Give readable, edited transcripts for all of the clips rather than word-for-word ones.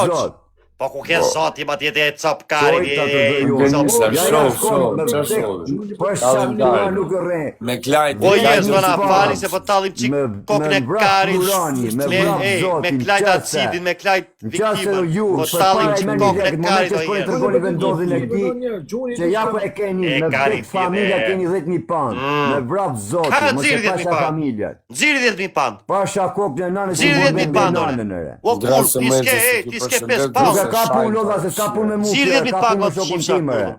toç. Zot. Po ku ke zoti ma tjetë e cop kari, Soj ta të e bëj unë. cop. Sa Ja, ja, shoh, shkon shoh, me çfarë vdek. shoh? Po Kallim shaq gajde. nuk rre. Me klajt, Po me jes, klajt do na po, fali se po tallim çik me- kokën me e vrap karit. Urani, me Me vrap ej, me Zotin, klajt qase. acidin, me klajt Në qase viktimën. ju, Po për tallim para i çik merrni kokën e lekët, karit momentin o që shkoni jes. tregoni vendodhjen e këtij, që ja po e keni, E me kari vdek familja fide. keni 10.000 pound, me vrap Ka Zotin, mos e 10.000 pasha pound. familjen. Nxirri 10.000 pound. Pasha kokën e nanës Nxirri 10.000 pound. ore. nanën ore. O kur, Drasë ti më s'ke, se ej, ti ti s'ke përshëndet, 5 Nuk pound. e ka punë lolla se s'ka punë me mua, Nxirri kjo, 10.000 ka pound punë me o të shokun qifsha tim ore. kurrë.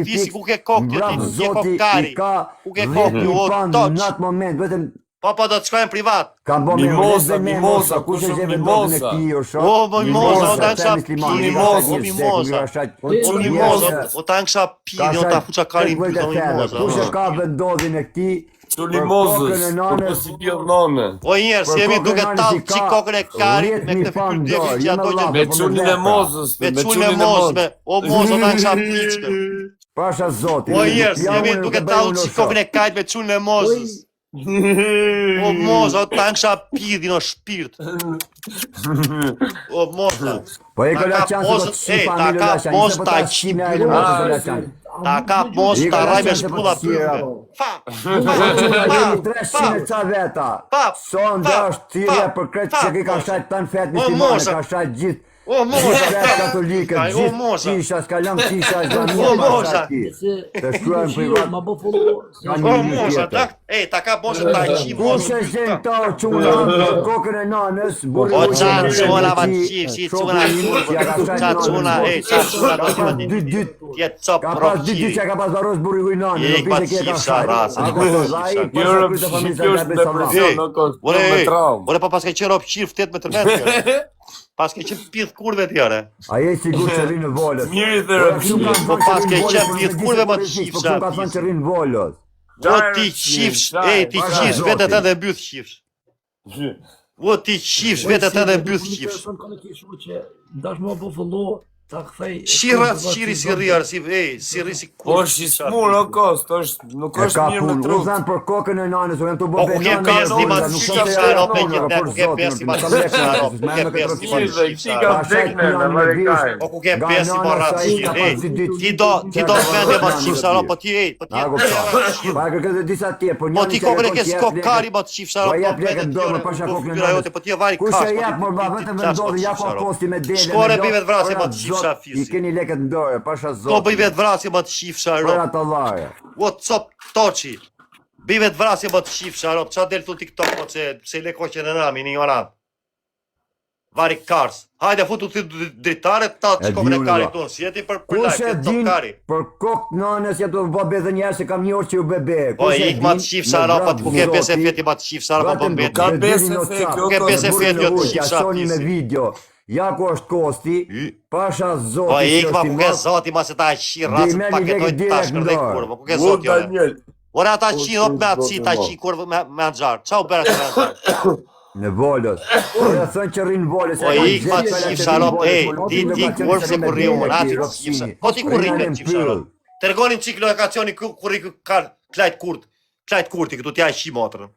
fisi, ku ke kokë ti, Mbrap ti, ke zoti kokë i kari. ka Ku ke kokë, 10.000 o, pan toç. në atë moment, vetëm Po po do të shkojmë privat. Kam bo me Mimoza, me mimoza, kush kush e është gje vendodhjen e mimoza? këtij o shok? O, mimoza, o ta te kisha muslimani, pini, mimoza, o mimoza. O mimoza, o ta kisha pini, o ta fuqa karin Ka ty, o mimoza. Kush e ka vendodhjen e këtij? Çuni Për Mozës, kokën e për nanës. mos i pjell nane. O njerëz, Për jemi kokën duke e nanës tallë i ka çik kokën e karit me 10.000 këtë fan fytyrë djegë dorë, që jo ato me që llafe, Me po çunin e vepra. Mozës, me çunin e Mozës, me o Mozë, o ta kisha piçkën. Pasha Zotin. O njerëz, Ja, jemi unë nuk duke e bëj tallë unë, o çik shok. kokën e karit me çunin e Mozës. O Moza, o ta kisha pidhin o shpirt. O Moza. Po e Ta kola ka qanë se do pozën- të shi ej, ta familje ka Lashan, pozë po ta ta shi me ki- aile motës Ah, Lashan. Ta kap mos ta rraj me shpulla tjera. Fa. Fa, jemi 300 e ca veta. Sonde është thirrja për krejt që ki ka shajt tanë fetë muslimane, ka shajt gjithë. O mosha, gjithë katolikët, gjithë kisha, s'ka lënë kisha, xhamia pa shajt ki. Të shkruajnë privat. Ma bë follow. O mosha, tak, ej, ta kap mosha ta qi mosha. Kush e gjen këta o çuna në kokën e nanës, burri O ça çuna va qif, si çuna kurvë, ça çuna, ej, ça çuna do të dy ditë Ti je cop Ka pas dy ditë që ka pas varros burri huj nanën, Ik do pa bishte ke ka qifsha shajt. racën, A ik ko pa vllai, qifsha. po Kjo sa krytë familja kjo ka është bëj sallam. depresion, nuk është Ore, me traumë. ore, pa pas ke qenë ropqir ftet me tërmet tjere. Pas ke qenë pidh kurve tjere. A je sigurt që rrinë në Volës? Mirë dhe Ore, kështu ropqir. kanë Po thënë që pas rrinë ke në Volës, qenë po nuk pidh e di kurve se ma ku të rrinë, po qifsha. kështu kanë thënë që rrinë në Volës. O ti qifsh, ej, ti Pasha qifsh, Zotin. vetë atë dhe mbyth qifsh. O ti qifsh, vetë atë dhe mbyth qifsh. Son kanë kishur që dash më bë follow ta kthej. Shira, shiri si rri, si, ej, si rri si Po është i smur o kost, është nuk E është ka mirë me punë, u trup. thanë për kokën e nanës, unë jam të Po bë ku ke nanën e pes ti ma Volës, nuk qifsha, kam se rope janë gjithë, për ku ke zotin, pes ti ma nuk kam lekë, qifsha, rope, nuk ku ke me pes ti ma Shirë dhe qifsha, ka rope. vdek në Amerikajnë. Po ku ke pes ti ma rracë, ej, ti do, ti do vende ma qifsha, rope, po ti, ej, po ti, Na kupton. Pa e kërkoj edhe disa tjerë, po Po njëri ti që kokën e kërkon ke tjerë skok lekët, kari ma të qifsha, Po rope, jep po lekët vete dorë, tjere, pasha po kokën e fytyra nanës. jote, po ti e vari Kush kash, e po jep, ti mor ba, ti vetëm qash, po vendodhi, të ja qifsha, pa rope. posti me dele, Shkore me bëj lot, vetvrasje para ma të qifsha zot, I fisi. keni lekët në dorë, pasha To bëj zotin. vetvrasje ma të qifsha, Para rope. të llare. O cop toçi. Bëj vetvrasje ma të qifsha, rope. Qa del tu TikTok, po pse pse le koqen e nami, një ignorant. Vari kars. Hajde futu ti dritare ta E të kokën di e unë, karit vlla. tonë. Si jeti për për Kush like, e e cop din kari. për kokë nanës ja të bë be dhe njerëz se kam një orë që ju be be. Po Kush e ik ma din, të qifsha me ropa, vrap ku ke besë zoti, feti ma të qifsha ropa po Vetëm mbet. Ka me besë dilin në fe, WhatsApp, kjo Ke kost. besë me burrin feti në jo të ujë, ja qifsha shoni me fisi. video. Ja ku është kosti, pasha Po zoti si ik ma është i ku ke madh. zoti ma se ta qi Dhe i racën merrni paketoj lekët ta direkt në shkërdhej dorë. kurva. Ku ke U zoti ore? Daniel. Ore ata O qi hop me atë zoti qi ta mo. qi kurvë me me anxhar. Qa u bëra me anxhar? Në Volës. Ore thënë që rrinë Volës, e Po kanë ik ma gjetë të fjala që qifsha rrinë rob, Volës, ej, po ti nuk ti lokacioni kurvë se se rrinë me ku rri dele unë, ki, aty të qifsha. Ropsini. Po ti ku rri Rrinë ke në qifsha rob. pyll. Tregonin çik lokacioni ku ku rri ky kar Klajt Kurt. Klajt Kurti këtu t'ja qi motrën.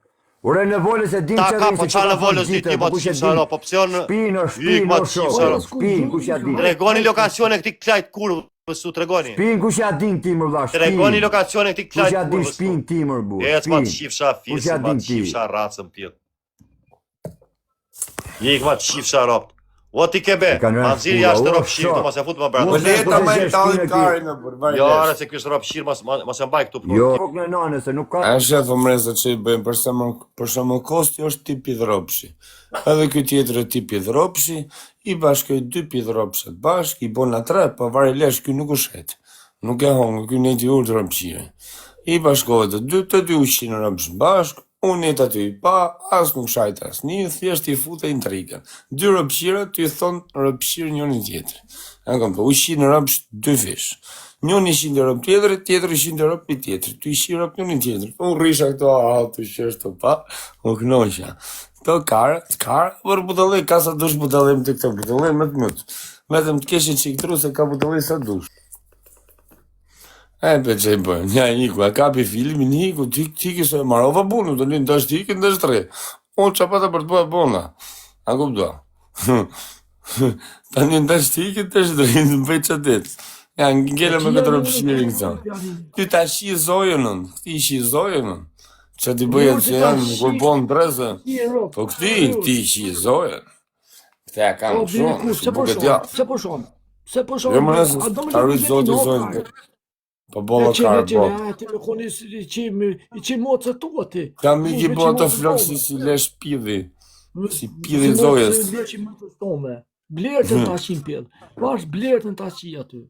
Ore në Volës e din Ta që ka rrinë po se qa që në ka thonë Volës di gjithë, ti po ma të kush e qifsha din. rob, po pse janë Shpinë, o Ik shpinë, ma o të shok. qifsha rob. Shpinë, kush ja din. Tregoni lokacionin e këtij Klajt Kurvës su tregoni. Shpinë, kush ja din ti mër vlla, Tregoni shpinë. lokacionin e këtij Kush Klajt ja din Kurvës. tu. shpinë ti mër burr, Ec ma të shpinë. qifsha Kush ja fisin, ma din të ti? qifsha racën pjell. Ik ma të qifsha rob. O ti ke be, I kanë rënë ma nxirr shpulla, jashtë o, robshir, shok. këtu mos e fut më O, brenda. Po le ta kush e më gjen tallin shpinë e karin me burr, vari Jo, lesh. ara se ky është robshir, mos mos e mbaj këtu po. Jo, kokën e nanës, se nuk ka A shef o mreza që i bëjmë për shembull, për shembull Kosti është tipi dhropshi. Edhe ky tjetër është tipi dhropshi, i bashkoj dy pidhropshat bashk, i bona tre, po vari lesh ky nuk u shet. Nuk e hongë, ky neti urt ropshire. I bashkove të dy, të dy u qinë ropsh bashk, unë net aty i pa, as nuk shajt asnjë, thjesht i fute intrigën. Dy ropshira ty i thon ropshir njëri tjetrit. E kam po, u qinë ropsh dy fish. Njëri i qinte rob tjetrit, tjetri i qinte rob i tjetrit. Ty i qi rob njëri tjetrit. Unë rrisha këto, a, tu qesh të pa, u kënoqja. Këto kara, të kara, për budallë, ka sa dush budallim të këto budallim me të myt. Vetëm të kesh i çik tru se ka budalli sa dush. E pe që i bëjmë, ja iku, e kapi filmin, iku, ti ti ki se marova punën, të një ndash ti ikin, ndash tre. Unë qa pata për të bëhe bona. A kupto? Tani ndash ti ikin, ndash tre, në bëj që ditë. Ja, ngele me këtë rëpshirin këta. Ty ta shi zojën, unë, këti i shi zojën, unë. Që ti bëje që janë, kur bon dreze. Po këti, këti i shi zojën. Këte ja Po kanë bini shumë, kur, pse shumë po buket shon? ja. Pse po shon? Pse po shon? Jo, më nësë, A do më ta lënë rujt me zoti një zojën. nokar? Po E bolla qenë, e karë, qenë, bo. a, ti me koni si- i qim, i qim mocë tua ti. Kam Mu i ki me bo qim ato mocë flokë tome. si si lesh pidhi, si Si pidhi mocë zojës. blerë që mocë tome. Blertën ta qim pjell. Bash blertën ta qi aty.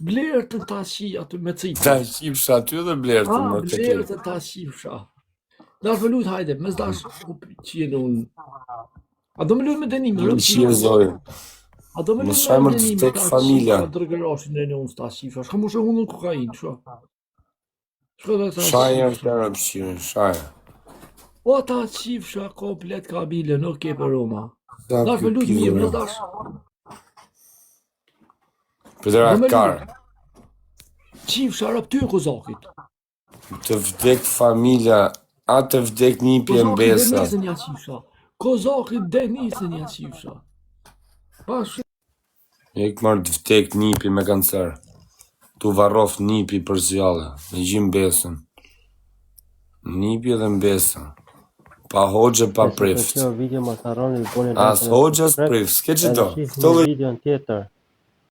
Blertën ta qi aty me cipë. Ta qipsha aty dhe blertën Ah, më të kje. blertën ta qifsha. Dash me lut hajde, mes dash u qenë unë. A do me lut me dënime, Më rob shije zojën. A do me Mos lut shaj me mërë të dënime, vdek ta familja. qifsha drogërashin e unë ta qifsha. Shka mos e hundën kokainë, shka. Shka do ta Shaja qifsha. është e rëpshirin, shaja. O ta qifsha komplet kabile, nuk ke për Roma. Sa Dash ky me lut pidhi, mirë, bre. mos dash. Pëtëra Do me lut. karë. Qifsha rob ty e kozakit. Të vdek familja, a të vdek një pje Kozakit mbesa. Denisën ja qifsha. Kozakit Denisën ja qifsha. Bash E kë marrë të vdek një me kancer. T'u varroft nipi për zjalle, me gjithë mbesën. Nipi edhe mbesa. Pa hoxhë pa Nëse prift. pëlqeu video mos harroni të bëni As like dhe hoxhë as subscribe prift, s'ke edhe çdo. shihni Këto në lloj videon tjetër.